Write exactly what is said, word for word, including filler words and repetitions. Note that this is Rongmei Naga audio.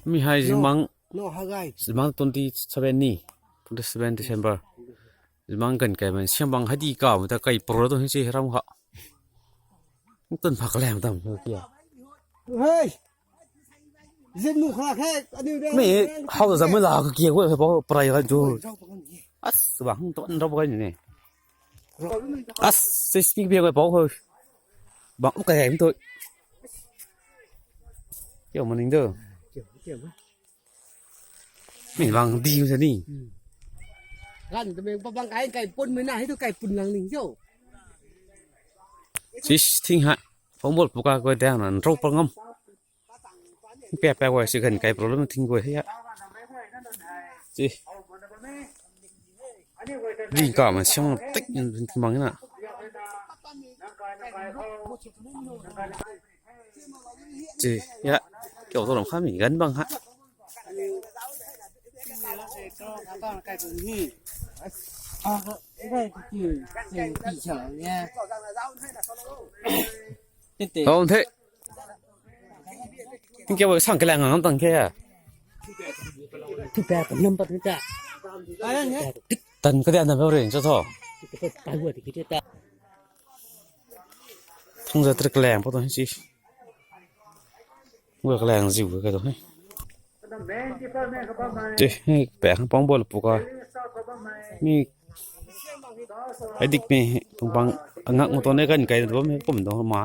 Mi hei zingmang, zingmang twenty seven ni, twenty seven December. Zingmang ganv kai man siam bang hei di kau ta kai pro tu hin si ram ha. Tun phak kalem tam kia. Hey. Zin nu kha khe, aniu de. Mi hau ta zam la ka kia ko pa prai ka ju. As bang ton ro ka ni. As, si speak bia ko pa ko. Bang u kai mi tu. Kyo maning do. Mi bang di sa ni. Gan tu meng pa bang kai kai pun mi na hei tu kai pun lang ning jo. Sis thing ha. Phone bol puka ko dang na ro pa ngam. Pia pia ko si gan kai problem thing ko hei ya. Si. Di ka ma siang tik thing mang na. Chi, ya. Kiu tu ram kha mi gan bang ha. Hou the. King kiu sang kalang ngam tang khe ya. Thu pa kan nam pat ta. Tan ka dia na ba ren cho tho. Thung za trik kalang pa to si. Gua kalang ziu ka to he. Te he pe khang pang bol pu ka. Mi ai dik mi pang pang angak mo to ne kan kai to mi pum do ma.